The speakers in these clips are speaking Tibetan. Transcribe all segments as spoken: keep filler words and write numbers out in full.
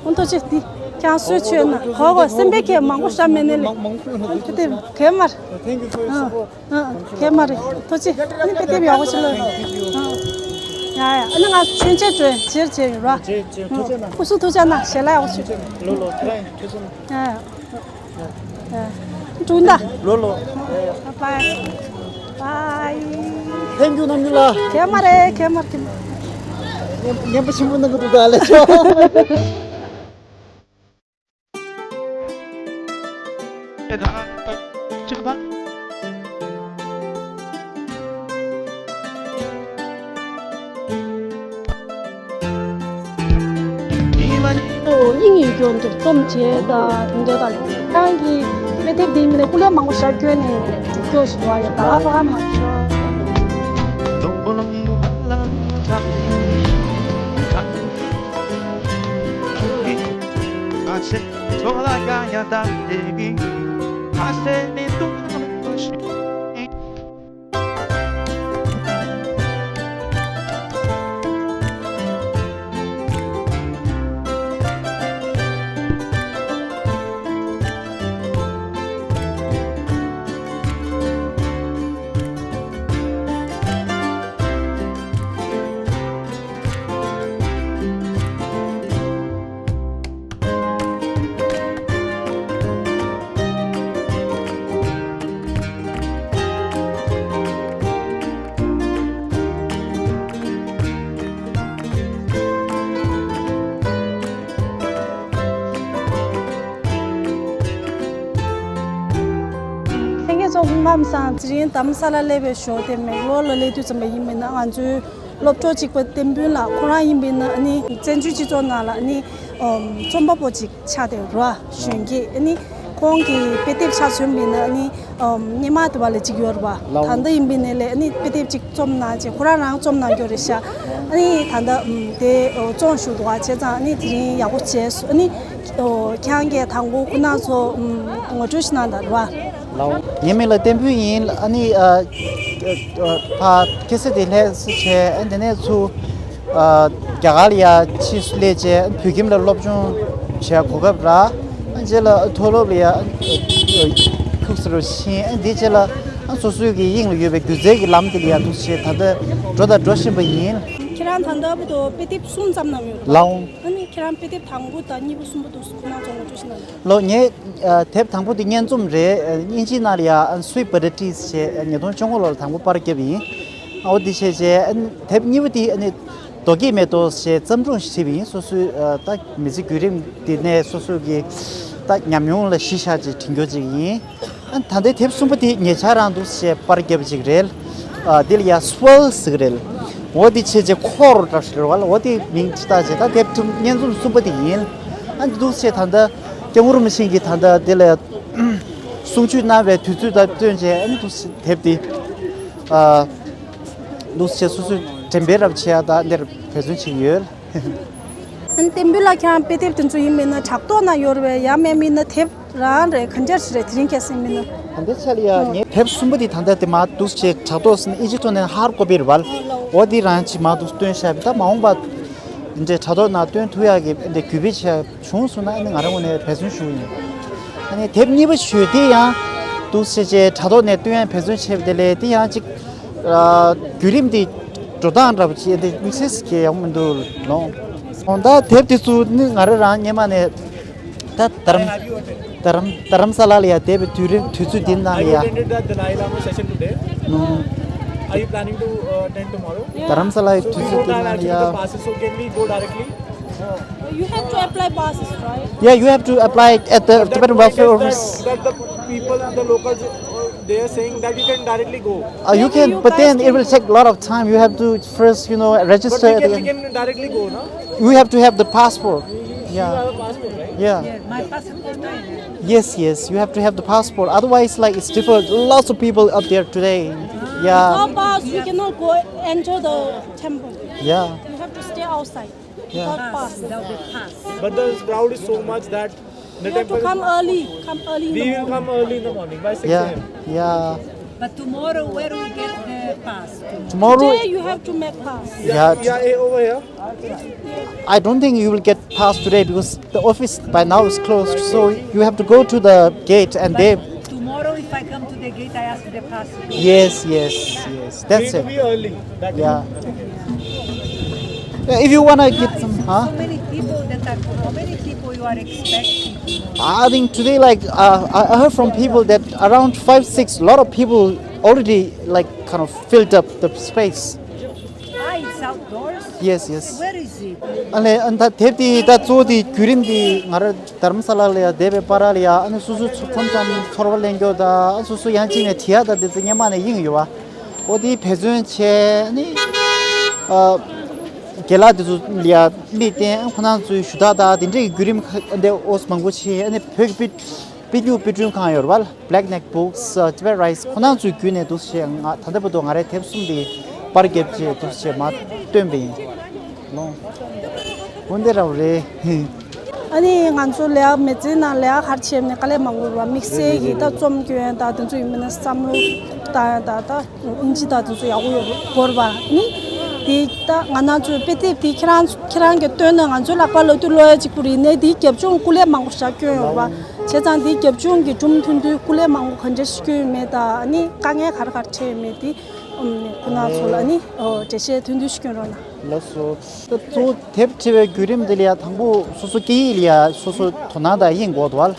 ཨོ་ཐུགས་རྗེ། འདི་ཁྱེད་རང་གསོལ་མཆོད་ན་གོ་གོ་སེམས་པའི་ཁྱེད་མང་པོ་བཤམས་མེད་ནས་ལེ། མང་མང་པོ་ཡོང་དུས་དེ་གལ་མ་རེད། Thank you for your support. ཨ་ཨ་གལ་མ་རེད། ཐུགས་རྗེ། ཨ་ནི་དཔེ་དེབ་ཡག་པོ་ཞིག་ལོ། ཨ་ཡ་ཡ། ཨ་ནི་ང་མཆོད་མཇལ་འགྲོ་ཡ་ཇེར་ཇེར་ཡོད་ར། ཇེར་ཇེར། ཐུགས་རྗེ་གནང་། སྐུ་གཟུགས་ཐུགས་རྗེ་གནང་། ཞལ་ལག་ཡག་པོ་ཞིག་ལོ་ལོ། ཐུགས་རྗེ་གནང་། ཨ་ཡ་ཡ། འགྲོ་ད། ལོ་ལོ། Bye bye. Bye. Thank you, ནམ་རྒྱུན་ལ། གལ་མ་རེད། གལ་མ་རེད། གལ་མ་རེད། ཉན་པ་ཆེན་པོ་གནང་གི་འདུག་ད་ལས་ཆོག་དབྱིན་ཡིག་སྐྱོན་འདུག་རྩོམ་བྱས་དང་དེ་འདྲ་དང་། ཁྱེད་རང་གི་དཔེ་དེབ་འདི་མིན་ནས་སྐུ་ལས་མང་པོ་ཤར་སྐྱོན་ནས་སྐྱོ་ཞིག་བ་ཡོད་ད་ཨ་ཕ་མ། ལྷན་རྒྱས་ཚོ་སྐུ་ཁམས་བཟང་། དེ་རིང་རྡ་རམ་ས་ལ་སླེབས་པའི་ཞོར་དེ་མེག་ལོར་ལ་སླེབས་དུས་ཙམ་པ་ཡིན་པས་ན། ང་ཚོའི་སློབ་གྲོགས་གཅིག་པ་བསྟན་ཕུན་ལགས་ཁོ་རང་ཡིན་པས་ན་ཨ་ནི་བཙན་བྱོལ་སྤྱི་ཚོགས་ནང་ལ་ཨ་ནི་ཨམ་རྩོམ་པ་པོ་གཅིག་ཆགས་བསྡད་ར། གཞོན་སྐྱེས། ཨ་ནི་ཁོང་གིས་དཔེ་དེབ་ཆ་མཚོན་པས་ན་ཨ་ནི་ཨམ་སྔོན་མ་དེ་བ་ལ་གཅིག་ཡོད་ར་བ། ལའོ། ད་ལྟ་ཡིན་པས་ན་ལས་ཨ་ནི་དཔེ་དེབ་གཅིག་རྩོམ་གནང་བྱས། ཁོ་རང་རང་རྩོམ་གནང་རྒྱུ་རེད་ཤག་ཨ་ནི་ད་ལྟ་ཨམ་དེ་ཨོ་བཙོང་ཞུ་འདུག་བ། བྱས་ཙང་ཨ་ནི་དེ་རིང་ཡག་པོ་བྱས་སོང་། ཨ་ནི་ཨོ་ཁྱེད་རང་གིས་དང་པོ་ཁོ་རང་ཚོ་ཨམ་ངོ་སྤྲོད་ཞིག་གནང་དང་ར་བ། ལའོ། ངའི་མིང་ལ་བསྟན་ཕུན་ཡིན། ཨ་ནི་ཨ་ཨ་ཕ་ཁེ་སི་དེ་ལྷས་སུ་བྱས། ཨ་དེ་ནས་ཚུར་ཨ་རྒྱ་གར་ལ་ཡ་ཕྱིས་སུ་སླེབས་བྱས། བོད་ཁྱིམ་ལ་སློབ་སྦྱོང་བྱས་གོ་སྐབས་རག་ཨ་རྗེས་ལ་མཐོ་སློབ་ལ་ཡ་ཨ་ཁུག་སི་རུ་ཕྱིན། ཨ་དེ་རྗེས་ལ་ཨ་སོ་སོའི་གི་དབྱིངས་ལ་ཡོད་པའི་སྒྱུ་རྩལ་གྱི་ལམ་དེ་ལ་ཡ་འདུག་བྱས། ད་ལྟ་འགྲོ་དང་འགྲོ་བཞིན་པ་ཡིན། ཁྱེད་རང་ད་ལྟ་བར་དུ་དཔེ་དེབ་གསུམ་ཙམ་བསྣམས་ཡོད་རེད། ལའོ། ཨ་ནི་ཁྱེད་རང་དཔེ་དེབ་དང་པོ་དང་གཉིས་པ་གསུམ་པ་དུ་ཁོ་རང་ཚོ་ངོ་སྤྲོད་ཞིག་གནང་། ལོ། ངའི་ཨ་དེབ་དང་པོ་དེ་སྙན་རྩོམ་རེད། ཨ་དབྱིན་ཇིའི་ནང་ལ་ཡ་ཨ་Sweet Potato ཞེས་ཨ་ཉིས་སྟོང་བཅོ་ལྔ་ལོར་དང་པོ་པར་བརྒྱབ་ཡིན། ཨ་འོ་དེ་བྱས་རྗེས་ཨ་དེབ་གཉིས་པ་དེ་ཨ་ནི་རྡོ་སྐྱེས་མེ་ཏོག་ཞེས་བརྩམས་སྒྲུང་ཞིག་བྲིས་པ་ཡིན། སོ་སོའི་ཨ་ད་མི་ཚེ་བརྒྱུད་རིམ་དེ་ནས་སོ་སོའི་གི་ད་ཉམས་མྱོང་ལ་གཞི་བཞག་ཅིག་བྲིས་རྒྱུ་ཅིག་ཡིན། ཨ་ད་ལྟའི་དེབ་གསུམ་པ་དེ་ཉེ་ཆར་རང་འདུག་ཞེས་པར་བརྒྱབ་ཅིག་རེད། ཨ་དེ་ལ་ཡ་Swirl ཟེར་གི་རེད། འོ་དེ་བྱས་རྗེས་འཁོར་འདྲ་ཞིག་རེད་བ་ལ། འོ་དེ་མིང་ཅི་ལྟར་བྱས། ད་དེབ་གསུམ་སྙན་རྩོམ་གསུམ་པ་དེ་ཡིན། ཨ་འདི་འདུག་ཞེས་ད་ལྟ་སྐྱབས་མགོན་རིན་པོ་ཆེ་གིས་ད་ལྟ་དེ་ལ་གསུང་ཆོས་གནང་བའི་དུས་ཚོད་དང་བསྟུན་བྱས། ཨ་འདུག་ཞེས་དེབ་དེ་ཨ་འདུག་ཞེས་སོ་སོས་འགྲེམས་སྤེལ་རབ་བྱས། ད་འདིར་འབད་བརྩོན་བྱེད་ཀྱི་ཡོད། ཨན་བསྟན་འབུལ་ལགས། ཁྱེད་རང་དཔེ་དེབ་དེ་ཚོ་ཡིན་མིན་ན་དྲ་ཐོག་ན་ཡོད་རེད་བས། ཡང་མིན་མིན་ན་དེབ་རང་རེད། གང་ཅར་ཞིག་རེད། དེ་རིང་ཁ་སང་མིན་ན། ད་ལྟའི་ཆ་ལ་ཡ་ངས་དེབ་གསུམ་པ་དེ་ད་ལྟ་དེ་མ་འདུག་ཅེས་དྲ་ཐོག་ཟིན་ཨིན་ཇི་ཐོག་ནས་ཧར་ཀོ་པི་རེད་བ། འོ་དེ་རང་ཅིག་མ་འདུག་སྟོན་བཞག་པ། ད་མ་འོངས་པ་འདི་འདྲའི་དྲ་ཐོག་ནང་སྟོན་ཐུབ་ཡག་གི་འདི་གུས་པའི་ཆ་བྱུང་སོང་ན། ཨ་ནི་ང་རང་ངོས་ནས་འབད་བརྩོན་ཞུ་གི་ཡིན། ཨ་ནི་དེབ་གཉིས་པ་ཞུས་དེ་ཡང་འདུག་ཅེས་དྲ་ཐོག་ནས་སྟོན་ཡག་འབད་བརྩོན་བྱས་པ་དེ་ལས་དེ་ཡང་ཅིག་ཨ་བརྒྱུད་རིམ་འདི་འགྲོ་སྟངས་འདྲ་པོ་ཅིག་འདི་དམིགས་བསལ་གྱི་ཡག་མི་འདུག་ལོང་། འོ་ད་དེབ་དེ་ཚོ་ནི་ང་རང་རང་སྔོན་མ་ནས་ད་རྡ་རམ་རྡ་རམ་རྡ་རམ་ས་ལ་ལ་ཡ་བསྡད་པའི་དུས་རིང་དུས་ཚོད་འདི་ནང་ལ་ཡ། Have you attended the Dalai Lama session today? No. Are you planning to uh, attend tomorrow? རྡ་རམ་ས་ལ་ཡི་དུས་ཚོད་འདི་ནང་ལ་ཡ། We don't have actually the passes, so can we go directly? You have to apply passes, right? Yeah, you have to apply at the Tibetan Welfare Office. But that point is that, that the people, the locals, uh, they are saying that you can directly go. Uh, you can, but then it will take a lot of time. You have to first, you know, register. But we can, we can directly go, no? You have to have the passport. Yeah. You have a passport, right? Yeah. Yeah, my passport. Yes, yes. You have to have the passport. Otherwise, like, it's difficult. Lots of people up there today. Yeah. Without pass, we cannot go enter the temple. Yeah. You have to stay outside. Yeah. Without pass. Without the pass. But the crowd is so much that the temple. You have to come early. Come early in the morning. We will come early in the morning by six a.m. Yeah. Yeah. But tomorrow, where we get the Pass. Tomorrow. Today you have to make pass. Yeah, yeah, yeah, over here. I don't think you will get pass today because the office by now is closed. So you have to go to the gate and they. Tomorrow, if I come to the gate, I ask the pass. Yes, yes, yes. That's it. Be early. Yeah. Yeah, if you wanna get some, huh? So many people that are, how many people you are expecting? I think today, like, uh, I I heard from people that around five, six, a lot of people already, like, kind of filled up the space. Ah, it's outdoors? Yes, yes. Where is it? ཨ་ལས་ཨ་ད་དེབ་དེ་ད་གཙོ་བོ་དེ་བརྒྱུད་རིམ་དེ་ང་རང་དྷ་རམ་ས་ལ་ལ་ཡ་བསྡད་པའི་བར་ལ་ཡ་ཨ་ནི་སོ་སོ་ཚོ་ཁོམ་ཙམ་ཚོར་བ་ལེན་རྒྱུ་ད་ཨ་སོ་སོ་ཡང་གཅིག་ནས་བྲིས་ཡ་ད་དེ་ཚོ་སྔན་མ་ནས་ཡིན་ཡོད་བ། ཨོ་དེ་འབད་བརྩོན་བྱས་ཨ་ནི་ཨ་རྒན་ལགས་དེ་ཚོ་ལ་ཡ་དམིགས་བསྟན་ཁོ་རང་ཚོའི་ཞུ་དག་ད་དེ་འདྲའི་བརྒྱུད་རིམ་ཁ་འདི་ཨོ་མང་པོ་བྱས་ཨ་ནི་བོད་ཀྱི་དཔེ་དཔེ་རྒྱུག་དཔེ་སྐྲུན་ཁང་ཡོད་རེད་བ། Black Neck Books, uh, Tibet Rise ཁོ་རང་ཚོའི་བརྒྱུད་ནས་འདུག་ཞེས་ང་ད་ལྟ་བར་དུ་ང་རའི་དེབ་གསུམ་དེ་པར་བརྒྱབ་རྗེས་འདུག་ཞེས་མ་བཏོན་པ་ཡིན། ལོང་། འོན་ཏེ་རབ་རེད། ཨ་ནི་ང་ཚོ་ལས་མི་ཚེ་ནང་ལས་ག་རེ་བྱས་ནས་དཀའ་ལས་མང་པོ་རེད་བ། དམིགས་བསལ་གྱིས་ད་རྩོམ་སྐྱོན་ཡང་ད་དེ་ཚོ་ཡིན་མིན་ན་བསམ་བློ་བཏང་ཡང་ད་ད་ཨིན་ཇི་ད་དེ་ཚོ་ཡག་པོ་ཡོད་དགོས་རེད་བ། ཨ་ནི་དེ་ད་ང་རང་ཚོའི་དཔེ་དེབ་དེ་ཁྱེད་རང་ཁྱེད་རང་གིས་བཏོན་ན་ང་ཚོའི་ལག་པ་ལ་དུ་ལོ་ཡ་གཅིག་པུ་རེད་ནས་དེའི་རྒྱབ་ལྗོངས་སྐུ་ལས་མང་པོ་ཞིག་བསྐྱོན་ཡོད་རེད་བ། བྱས་ཙང་དེའི་རྒྱབ་ལྗོངས་ཀྱི་གྲུབ་མཐུན་དུ་སྐུ་ལས་མང་པོ་ག་འདྲ་ཞིག་བསྐྱོན་ཡོད་མེད་ད་ཨ་ནི་དཀའ་ངལ་ག་རེ་ག་རེ་འཕྲད་ཡོད་མེད་དེ་ཁོ་ན་ཚོ་ལ་ཨ་ནི་འགྲེལ་བཤད་ཐུང་ཐུང་ཞིག་སྐྱོན་རོགས་གནང་། ལགས་སོ། ད་གཙོ་བོ་དེབ་བྲིས་པའི་བརྒྱུད་རིམ་དེ་ལ་ཡ་དང་པོ་སོ་སོ་སྐད་ཡིག་ལ་ཡ་སོ་སོ་དོ་སྣང་དང་དབྱིངས་དགོས་འདུག་བ།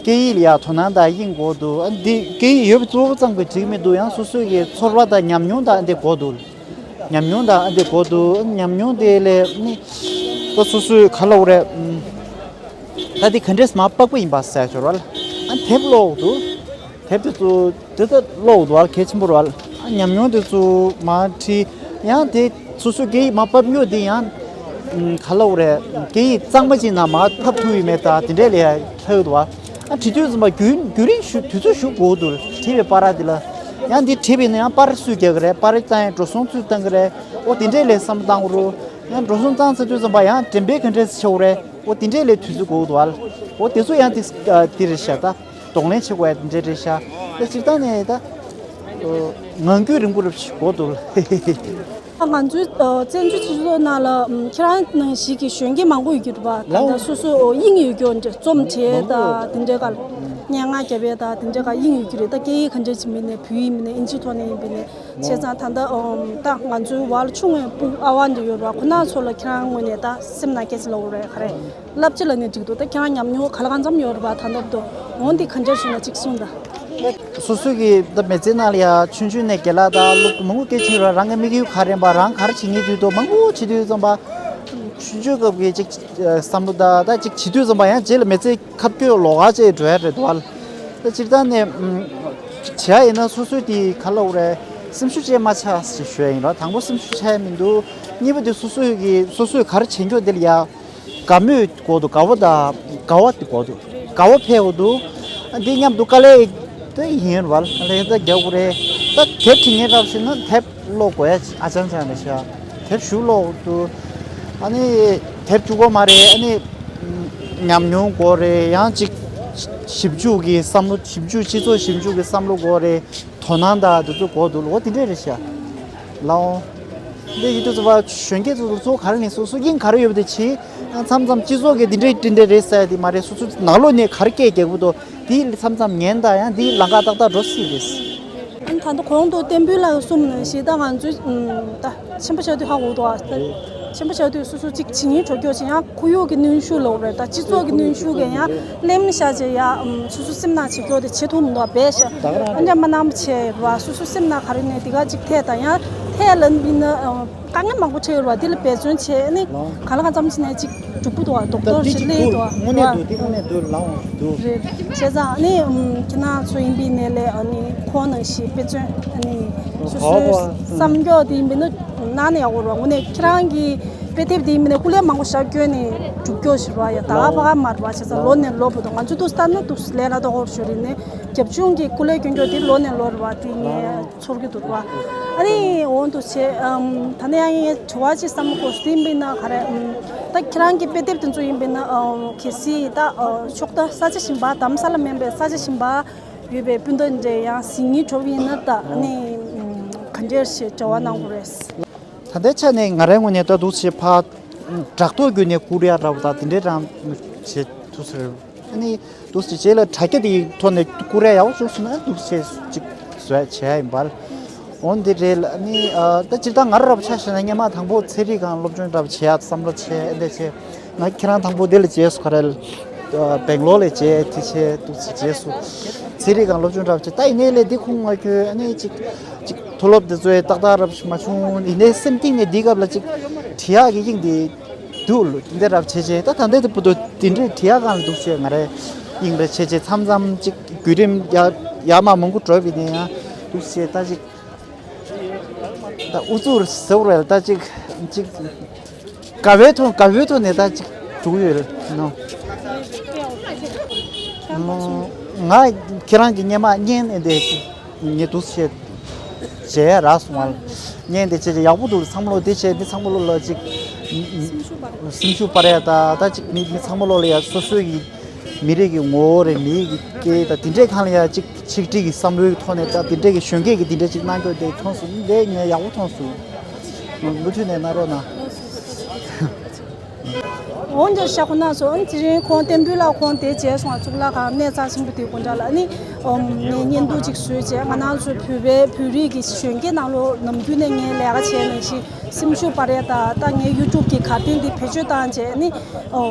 སྐད་ཡིག་ལ་ཡ་དོ་སྣང་དང་དབྱིངས་དགོས་འདུག་ཨ་འདི་སྐད་ཡིག་ཡོད་པ་གཙོ་བོ་ཙམ་གྱིས་འགྲིག་མི་འདུག་ཡང་སོ་སོ་གི་ཚོར་བ་དང་ཉམས་མྱོང་དང་ཨ་འདི་དགོས་འདུག་ཉམས་མྱོང་དང་ཨ་འདི་དགོས་འདུག་ཉམས་མྱོང་དེ་ལས་ནི་ད་སོ་སོའི་ག་ལབ་དགོས་རེད། ད་འདི་ག་འདྲས་མ་པགས་པ་ཡིན་པ་ཟེར་ཞོར་བ་ལ་ཨ་དེབ་ཀློག་འདུག་དེབ་དེ་ཚོ་དེ་ལྟ་ཀློག་འདུག་བ་གལ་ཆེན་པོ་རེད་བ། ཉམས་མྱོང་དེ་ཚོ་མར་བྲིས་ཡང་དེ་སོ་སོའི་སྐད་ཡིག་མར་ཕབ་རྒྱུ་དེ་ཡང་ག་ལབ་དགོས་རེད། སྐད་ཡིག་གཙང་མ་ཅིག་ནང་མར་ཕབ་ཐུབ་ཡོད་མེད་ད་དེ་འདྲས་ལས་ལྷག་འདུག་བ། ཨ་བྲིས་དུས་ཙམ་པ་རྒྱུན་རྒྱུན་རིང་ཞུ་དུས་ཚོད་ཞུ་དགོས་འདུག་བྲིས་པའི་བར་དེ་ལ་ཡང་འདི་བྲིས་པས་ན་ཡང་པར་སུས་རྒྱག་གི་རེད། པར་བཏང་ཡང་འགྲོ་སོང་སུས་བཏང་གི་རེད། ཨོ་དེ་འདྲས་ལས་བསམ་བློ་བཏང་དགོས་རུ་ཡང་འགྲོ་སོང་བཏང་ཚར་དུས་ཙམ་པ་ཡང་འགྲེམས་སྤེལ་ག་འདྲས་ཆགས་དགོས་རེད། ཨོ་དེ་འདྲས་ལས་དུས་ཚོད་འགོར་འདུག་བ། ཨོ་དེ་ཚོ་ཡང་དེ་དེ་རེད་ཤག་ད། གདོང་ལེན་བྱེད་དགོས་ཡ་དེ་འདྲས་རེད་ཤག་ད་སྤྱིར་བཏང་ནས་ད་ངང་རྒྱུད་རིང་པོ་རེད་ཤག་འགོར་འདུག་ཨ་ང་ཚོའི་བཙན་བྱོལ་སྤྱི་ཚོགས་ནང་ལ་ཁྱེད་རང་ནང་བཞིན་གྱི་གཞོན་སྐྱེས་མང་པོ་ཡོད་ཀྱི་རེད་པ། ད་ལྟ་སོ་སོ་དབྱིངས་ཡོད་རྒྱུ་འདྲ་རྩོམ་བྲིས་ད་དེ་འདྲས་ཀ་སྙན་ངག་རྒྱབ་ཡ་ད་དེ་འདྲས་ཀ་དབྱིངས་ཡོད་ཀྱི་རེད། ད་སྐད་ཡིག་ག་འདྲས་ཅིག་མིན་ནས་བོད་ཡིག་མིན་ནས་ཨིན་ཇི་ཐོག་ནས་ཡིན་པ་ནས། བྱས་ཙང་ད་ལྟ་ཨོམ་ད་ང་ཚོའི་བར་ཆུང་བའི་སྤུན་ཨ་ཝ་འདི་ཡོད་ར། ཁོ་ན་ཚོ་ལ་ཁྱེད་རང་ངོས་ནས་ད་སེམས་ནང་སྐད་ཆ་ལབ་དགོས་རེད། ག་རེ་ལབ་ཅི་ལབ་ནས་འགྲིག་འདུག་ད་ཁྱེད་རང་ཉམས་མྱོང་ག་ལ་གང་འཚམ་ཡོད་རེད་པ། ད་ལྟ་བར་དུ་འོང་འདི་ག་འདྲ་ཞུ་ན་གཅིག་གསུངས་དང་། སོ་སོ་གི་ད་མི་ཚེ་ནང་ལ་ཡ་ཆུང་ཆུང་ནས་རྒན་ལགས་དང་སློབ་ཕྲུག་མང་པོ་སྐད་ཆ་ཡོད་ར། རང་གི་དམིགས་ཡུལ་ག་རེ་ཡིན་པ། རང་ག་རེ་བྱེད་སྙིང་འདོད་འདུག་མང་པོ་བྱེད་དུས་ཙམ་པ་ཆུང་ཆུང་སྐབས་ཀྱི་གཅིག་བསམ་བློ་ད་ད་གཅིག་བྱེད་དུས་ཙམ་པ་ཡང་རྗེས་ལ་མི་ཚེ་ཁ་སྐྱོ་ལོག་ག་ཅེས་འགྲོ་ཡ་རེད་འདུག་བ། ད་སྤྱིར་བཏང་ནས་ཨམ་བྱས་ཡིན་ན་སོ་སོའི་དེ་ག་ལབ་དགོས་རེད། སེམས་ཤུགས་ཅན་མ་ཆགས་ཞེས་ཞུ་ཡ་ཡིན་ར། དང་པོ་སེམས་ཤུགས་ཆག་ཡ་མི་འདུག་གཉིས་པ་དེ་སོ་སོའི་གི་སོ་སོས་ག་རེ་བྱེད་རྒྱུ་དེ་ལ་ཡ་དགའ་མོས་དགོས་འདུག་དགའ་བོ་དང་དགའ་བ་དེ་དགོས་འདུག་དགའ་བ་འཕེལ་དགོས་འདུག་འདི་མཉམ་དུ་དཀའ་ལས་དེ་ཡིན་ར་བ། ལས་ད་རྒྱག་དགོས་རེད། ད་དེབ་བྲིས་མཁན་རབ་ཞུས་ན་དེབ་ཀློག་དགོས་ཡ་ཨ་ཅང་ཅང་རེད་ཤག་དེབ་ཞུ་ཀློག་འདུག་ཨ་ནི་དེབ་བཅུག་གོ་མ་རེད། ཨ་ནི་ཉམས་མྱོང་དགོས་རེད། ཡང་ཅིག་ཞིབ་འཇུག་གི་བསམ་བློ་ཞིབ་འཇུག་སྤྱི་ཚོགས་ཞིབ་འཇུག་གི་བསམ་བློ་དགོས་རེད། དོ་སྣང་དང་དེ་ཚོ་དགོས་འདུག་ལོ་དེ་འདྲས་རེད་ཤག་ལའོ། འདི་ཡིན་དུས་ཚོ་བ་གཞོན་སྐྱེས་ཚོ་ཚོ་ག་རེ་ནས་སོ་སོ་དབྱིངས་ག་རེ་ཡོད་པ་དེ་བྱེད། ཡང་མཚམས་མཚམས་སྤྱི་ཚོགས་ཀྱི་འདི་འདྲས་འདི་འདྲས་རེད་ཟེར་ཡ་དེ་མ་རེད། སོ་སོ་ནང་ལོགས་ནས་ག་རེ་སྐད་རྒྱག་གི་འདུག་འདི་མཚམས་མཚམས་ཉན་དང་ཡང་འདི་ལམ་ཁ་ཏག་ཏག་འགྲོ་སྲིད་རེད། ཨ་ནི་ད་ལྟ་གོང་དུ་བསྟན་འཕེལ་ལགས་གསུངས་ནང་བཞིན་ད་ང་ཚོའི་ད་ཆེན་པོ་བྱ་དུས་ཧ་གོ་འདུག་ཨ་ད་ཆེན་པོ་བྱ་དུས་སོ་སོ་གཅིག་བྱེད་སྙིང་འདོད་སྐྱོ་ཆེ་ཡང་ཁོར་ཡུག་གི་གནོན་ཤུགས་ལོག་རེད། ད་སྤྱི་ཚོགས་ཀྱི་གནོན་ཤུགས་གས་ཡང་གླེམ་བཞག་བྱས་ཡ་སོ་སོ་སེམས་ནང་བྱེད་སྐྱོ་དེ་བྱེད་ཐུབ་མི་འདུག་བས་ཤ་ཨ་འདྲ་མ་ནང་བྱས་ར། སོ་སོ་སེམས་ནང་ག་རེ་ནས་དེ་ག་གཅིག་ཐད་ད་ཡང་ཐད་ལ་མིན་ན། དཀའ་ངལ་མང་པོ་འཕྲད་ཡོད་རེད་བ། འདི་ལ་འབད་བརྩོན་བྱས་ནི་ལོ། གང་ལ་གང་འཚམ་ཅིག་ནས་ཅིག་འགྲུབ་ཀྱི་འདུག་བ། རྡོག་ད་རྡོག་འདི་ཅིག་ཅིག་འདུག་དངོས་གནས་འདུག་འདི་དངོས་གནས་འདུག་ལའོ་འདུག་རེད། བྱས་ཙང་ནི་ཁྱེད་རང་ཚོ་ཡིན་པའི་ནས་ལས་ཨ་ནི་ཁོང་ནང་བཞིན་དཔེ་མཚོན་ཨ་ནི་སོ་སོའི་བསམ་སྐྱོ་དེ་ཡིན་པའི་ནི་གནང་ནས་ཡག་པོ་རེད་བ། དངོས་གནས་ཁྱེད་རང་གི་དཔེ་དེབ་དེ་ཡིན་པའི་ནས་སྐུ་ལས་མང་པོ་ཞིག་བསྐྱོན་ནས་སྒྲུབ་སྐྱོ་ཞིག་རེད་བ། ཡ་ད་ག་ཕ་ག་མ་རེད་བ། བྱས་ཙང་ལོ་ནས་ལོ་བར་དུ་ང་ཚོ་འདུག་ལྟ་ན་འདུག་ལས་སླ་ཏོག་ཧོར་ཞོར་རེད་ནས་རྒྱབ་ལྗོངས་ཀྱི་སྐུ་ལས་སྐྱོན་སྐྱོ་དེ་ལོ་ནས་ལོ་རེད་བ། དེ་ངས། ཚོར་གྱི་འདུག་བ། ཨ་ནི་འོང་དུ་བྱས། ཨམ་ད་ནས་ཡང་ངས་དྲི་བ་ཅིག་བསམ་བློ་འཁོར་སྟེ་ཡིན་པས་ན་ག་རེ། ཨམ་ད་ཁྱེད་རང་གི་དཔེ་དེབ་དེ་ཚོ་ཡིན་པས་ན། ཨམ་གལ་སྲིད་ད་ཨ་ཕྱོགས་མཐའ་ས་ཆ་གཞན་པ་དྷ་རམ་ས་ལ་མིན་པའི་ས་ཆ་གཞན་པ་ཡོད་པའི་སྤུན་ཟླ་འདྲ་ཡང་གཟིགས་སྙིང་འདོད་པ་ཡིན་ན་ད་ཨ་ནི་ཨམ་ འདྲེར་ཞེས་འབྲེལ་བ་གནང་དགོས་རེད། ད་ལྟའི་ཆ་ནས་ང་རའི་ངོས་ནས་ད་འདུག་བྱས་ཕར་དྲ་ཐོག་བརྒྱུད་ནས་བསྐུར་ཡ་འདྲ་པོ་དང་དེ་འདྲའི་རང་བྱེད་ཐུབ་ས་རེད། ཨ་ནི་འདུག་སེ་རྗེས་ལ་དྲ་རྒྱ་དེའི་ཐོག་ནས་བསྐུར་ཡ་ཡག་པོ་བྱུང་སོང་ན་འདུག་སེ་ཅིག་བཟོ་ཡ་བྱེད་ཡ་ཡིན་པ། འོ་འདི་རེད་ལ། ཨ་ནི་ཨ་ད་སྤྱིར་བཏང་ང་རང་འདྲ་པོ་ཆ་བཞག་ན་སྔོན་མ་དང་པོ་ཚན་རིག་སྒང་སློབ་སྦྱོང་འདྲ་པོ་བྱེད་ཡ་བསམ་བློ་བྱས་འདི་བྱས། ང་ཁྱེད་རང་དང་པོ་འདི་ལ་བྱས་སོང་ག་རེ་ལ། ཨ་སྦེང་ལོར་ལ་བྱས་དེ་བྱས་འདུག་སེ་བྱས་སོང་། ཚན་རིག་སྒང་སློབ་སྦྱོང་འདྲ་པོ་བྱས། ད་ཡིན་ནའི་ལས་འདི་ཁུངས་མ་འཁྱོལ། ཨ་ནི་ཅིག་ཅིག་མཐོ་སློབ་དེ་ཚོའི་ཏག་ཏག་རབ་མ་བྱུང་། ཡིན་ནའི་སེམས་གཏིང་ནས་འདིའི་སྐབས་ལ་ཅིག་བྲིས་ཡག་གི་དབྱིངས་དེ་འདུག་ལོ། འདི་འདྲ་རབ་བྱས་བྱས། ད་ད་འདི་དེ་བུ་དོ་དེ་འདྲའི་བྲིས་ཡག་སྒང་ལ་འདུག་བྱས་ང་རའི་དབྱིངས་རེ་བྱས་བྱས། མཚམས་མཚམས་ཅིག་བརྒྱུད་རིམ་ཡ་ཡ་མ་མང་པོ་འགྲོ་བ་ཡིན་ན་ཡང་འདུག་བྱས། ད་ཅིག་ད་ཨུ་ཚུགས་ཟེར་བ་རེད། ད་ཅིག་ཅིག་དགའ་བའི་ཐོག་དགའ་བའི་ཐོག་ནས་ད་ཅིག་འགྲོ་གི་ཡོད་རེད་ནོ། ང་ཁྱེད་རང་གི་སྔོན་མ་བརྙན་དེ་ངས་འདུག་བྱས་བྱས་རག་སོང་བ་ལ། བརྙན་དེ་བྱས་བྱས་ཡག་པོ་འདུག་ཚང་མ་ལོ་དེ་བྱས་འདི་ཚང་མ་ལོ་ལ་ཅིག་སེམས་ཤུགས་སྤར་ཡ། ད་ད་ཅིག་མི་མི་ཚང་མ་ལོ་ལ་ཡ་སོ་སོའི་གི་མི་རིགས་ཀྱི་ངོ་བོ་རེད། མི་གི་སྐད་ད་དེ་འདྲའི་སྒང་ལ་ཡ་ཅིག་ཆིག་སྒྲིལ་གྱི་བསམ་བློའི་ཐོག་ནས་ད་དེ་འདྲའི་གི་གཞོན་སྐྱེས་ཀྱི་དེ་འདྲ་ཅིག་གནང་རྒྱུ་དེ་མཐོང་སོང་། འདི་ངས་ཡག་པོ་མཐོང་སོང་། མུ་མཐུད་ནས་གནང་རོགས་གནང་། འོན་ཀྱང་ཤ་ཁོ་ན་སོ་ཨ་ནི་དེ་རིང་ཁོང་བསྟན་འབུལ་ལགས་ཁོང་དེ་བྱས་སོང་། གཙུག་ལག་ཁང་གནས་རྩ་ཆེན་པོ་དེ་དགོན་གྲྭ་ལ་ཨ་ནི་ངས་བརྙན་ཐུང་ཅིག་བཟོས་བྱས། ང་རང་ཚོ་བོད་པའི་བོད་རིགས་ཀྱི་གཞོན་སྐྱེས་ནང་ལོགས་ནམ་རྒྱུན་ནས་ངའི་ལས་ཀ་བྱས་ནས་ཤི་སེམས་ཤུགས་སྤར་ཡ། ད་ད་ངའི་ཡུ་ཊུབ་གི་གར་སྟོན་འདི་བེད་སྤྱོད་བཏང་བྱས་ཨ་ནི་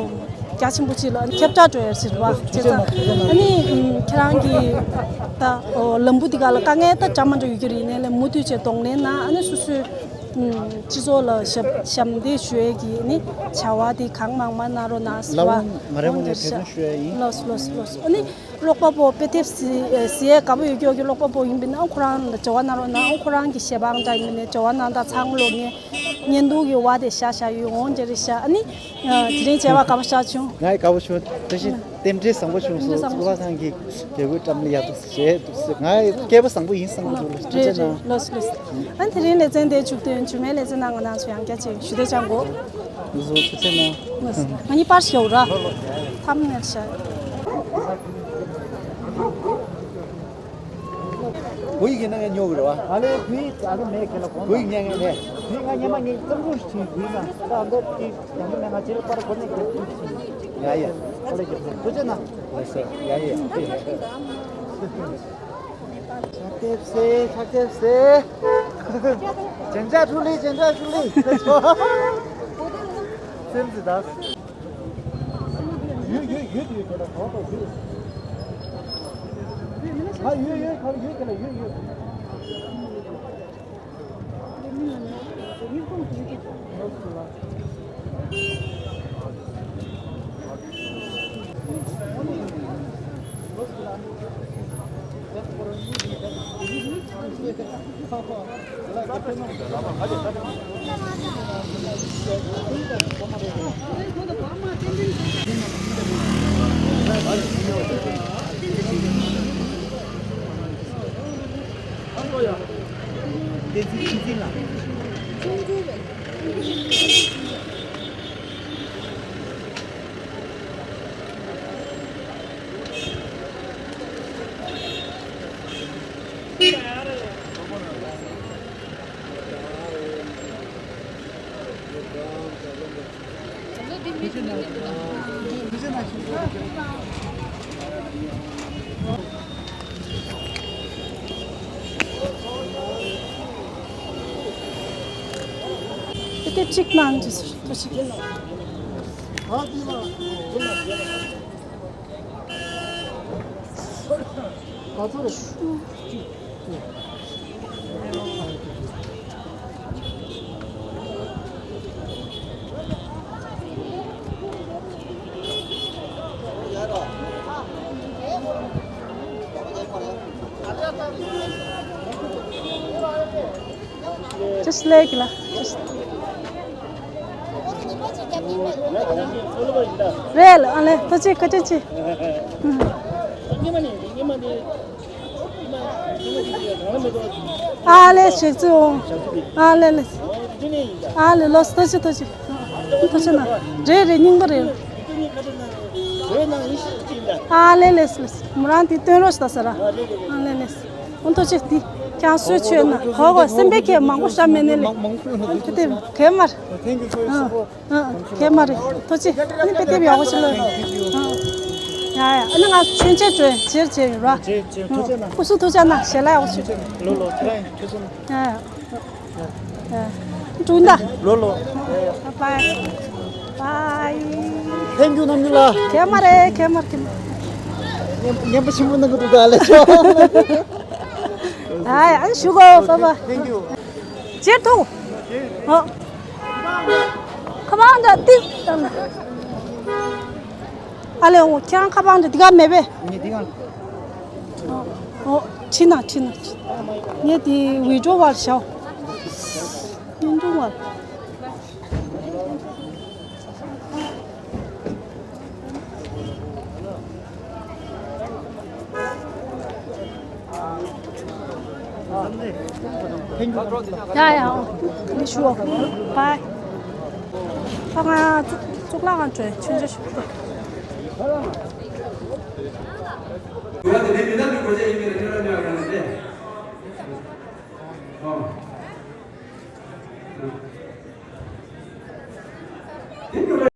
རྒྱ་ཆེན་པོ་ཅིག་ལ་ཁྱབ་བསྒྲགས་འགྲོ་ཡ་ཟེར་བ་བྱས་ཙང་ཨ་ནི་ཁྱེད་རང་གི་ད་ལམ་བུ་འདི་ག་ལ་དཀའ་ངལ་ད་འདྲ་མ་འདྲ་ཡོད་ཀྱི་རེད། ཡིན་ནའི་ལས་མུ་མཐུད་བྱས་གདོང་ལེན་གནང་། ཨ་ནི་སོ་སོའི་སྤྱི་ཚོགས་ལ་ཞབས་ཞབས་འདེགས་ཞུ་ཡས་ཀྱི་ནི་བྱ་བ་དེ་གང་མང་མང་གནང་རོགས་གནང་ཟེར་བ། ལགས་འོང་། ང་རང་ངོས་ནས་འབད་བརྩོན་ཞུ་ཡས་ཡིན། ལགས་སོ་ལགས་སོ་ལགས་སོ། ཨ་ནི་ཀློག་པ་པོ་དཔེ་དེབ་གཟིགས་ཡས་དགའ་པོ་ཡོད་ཀྱོག་གི་ཀློག་པ་པོ་ཡིན་པ་ཡིན་ན་ཁོ་རང་ལ་འབྲེལ་བ་གནང་རོགས་གནང་། ཁོ་རང་གི་གཞས་པ་འདྲ་ཡིན་ནའི་འབྲེལ་བ་གནང་དང་། ཚང་ལོ་ངས་བརྙན་ཐུང་གི་བ་དེ་བཞག་བཞག་ཡོད། འོང་རྒྱ་རེ་བཞག་ཨ་ནི་དེ་རིང་བྱས་པ་དགའ་པོ་ཞེ་དྲག་བྱུང་། ང་ཡི་དགའ་པོ་བྱུང་། བཀྲ་ཤིས། རྟེན་འབྲེལ་བཟང་པོ་བྱུང་སོང་། རྟེན་འབྲེལ་བཟང་པོ། གཙུག་ལག་ཁང་གི་དགེ་བསྐོས་བཀྲམ་ལ་ཡག་འདུག་ཟེར་བྱས་འདུག་ཟེར། ང་སྐལ་པ་བཟང་པོ་ཡིན་བསམ་གྱི་འདུག་ལ། ཐུགས་རྗེ་གནང་། ལགས་སོ་ལགས་སོ། ཨ་ནི་དེ་རིང་ལེ་ཚན་དེ་མཇུག་སྟོན། མཇུག་མའི་ལེ་ཚན་ནང་ང་རང་ཚོ་ཡང་བསྐྱར་ཅིག་ཞུ་བདེ་བྱང་གོ། ལགས་སོ། ཐུགས་རྗེ་གནང་། ལགས་སོ། ང་གཉིས་པར་ཞོག་ར། ཐམ་ནེལ་ཤར། བོད་ཡིག་གི་ནང་ཉོ་གི་རེད་བ། ཨ་ལེ་བོད་ཡིག་ཨ་ལེ་མེད་ཁེ་ལ་གོང་། བོད་ཡིག་ཉན་ངེས་མེད། བོད་ཡིག་ང་སྔོན་མ་ངས་བརྩམས་སྒྲུང་ཞིག་བྲིས་བོད་ཡིག་ནང་། ད་ཨ་མདོ་དེ་ཡང་མིན་ང་ཅིར་པར་གོ་ནས་ཁྱེད་ཀྱིས་ཡ་ཡ། ཨ་ལེ་ཁྱེད་ཀྱིས་ཐུགས་རྗེ་གནང་། ལགས་སོ། ཡ་ཡ། ཕྱག་དེབ་སེ། ཕྱག་དེབ་སེ། ཇན་ཇ་ཧྲུ་ལི། ཇན་ཇ་ཧྲུ་ལི། སེམས་ཙི་ད། ཡོད་ཡོད་ཡོད་ཡོད། དེ་ལ་གོ་ཏོ་ཡོད། ཨ་ཡོད་ཡོད། ག་ཡོད། དེ་ལ་ཡོད་ཡོད། དེ་གཅིག་གནང་། ཅི་ཟེར་ཐུགས་རྗེ་ཆེ། Just like la. Just. རེད་ལ། ཨ་ལེ། ཐུགས་རྗེ་ཆེ། བཀའ་དྲིན་ཆེ། ཨ་ལེ། ཞིག་ཚུ། ཨ་ལེ་ལེ། ཨ་ལེ་ལོ། ཐུགས་རྗེ་ཆེ། ཐུགས་རྗེ་ཆེ། ཐུགས་རྗེ་གནང་། རེད་རེད། རྙིང་པ་རེད། ཨ་ལེ་ལེ་ལེ། མོ་རང་དེ་སྟོན་རོགས་ཞིག་ད་ཟེར་ར། ཨ་ལེ་ལེ། འོ་ཐུགས་རྗེ་ཆེ། དེ་ ཀྱང་སུས་ཆོས་ན་གོ་གོ་སེམས་པའི་ཁྱེད་མང་པོ་བཤམས་མེད་ནི་ལེ། དེ་དེ་གས་མར། Thank you so much. ཨ་ཨ་གས་མར་ཐུགས་རྗེ་ཆེ། ཨ་ནི་དཔེ་དེབ་ཡག་པོ་ཞིག་ལོས། ཨ་ཡ་ཡ། ཨ་ནི་ང་མཆོད་མཇལ་འགྲོ་ཡིན། ཇེར་ཇེར་ཡོད་ར། ཇེར་ཇེར་ཐུགས་རྗེ་ཆེ་གནང་། སྐུ་གཟུགས་ཐུགས་རྗེ་གནང་། ཞལ་ལག་ཡག་པོ་ཞིག་ལོ་ལོ་ཁྱེད་རང་ཡང་ཐུགས་རྗེ་གནང་། ཡ་ཡ། འགྲོ་ད། ལོ་ལོ། Bye bye. Bye. Thank you, ནམ་ཉི་ལ། གས་མ་རེད། གས་མ་རེད། གས་མ་རེད། ངན་པ་ཆེན་པོ་གནང་གི་འདུག་ད་ལས་ཆོག་ཨ་ཡ། ཨ་ཞུ་གོ། Bye bye. Thank you. ཇེར་ཐུག་ཨོ། ཁ་པར་འདྲ་ཏིག་བཏང་། ཨ་ལེ། འོ་ཁྱེད་རང་ཁ་པར་འདྲ་འདི་ག་མེད་པས། ངས་འདི་ག་ཨོ་ཁྲིད་ན་ཁྲིད་ན་ཁྲིད། ངས་འདི་ཝི་ཌི་ཡོ་བར་བཞག་ཝི་ཌི་ཡོ་བར། ཡ་ཡ། ཨོ། ནི་ཞུ། ཨོ། བའི། ཨ་ང་གཙུག་གཙུག་ལག་ཁང་འགྲོ། མཆོད་མཇལ་ཞུ།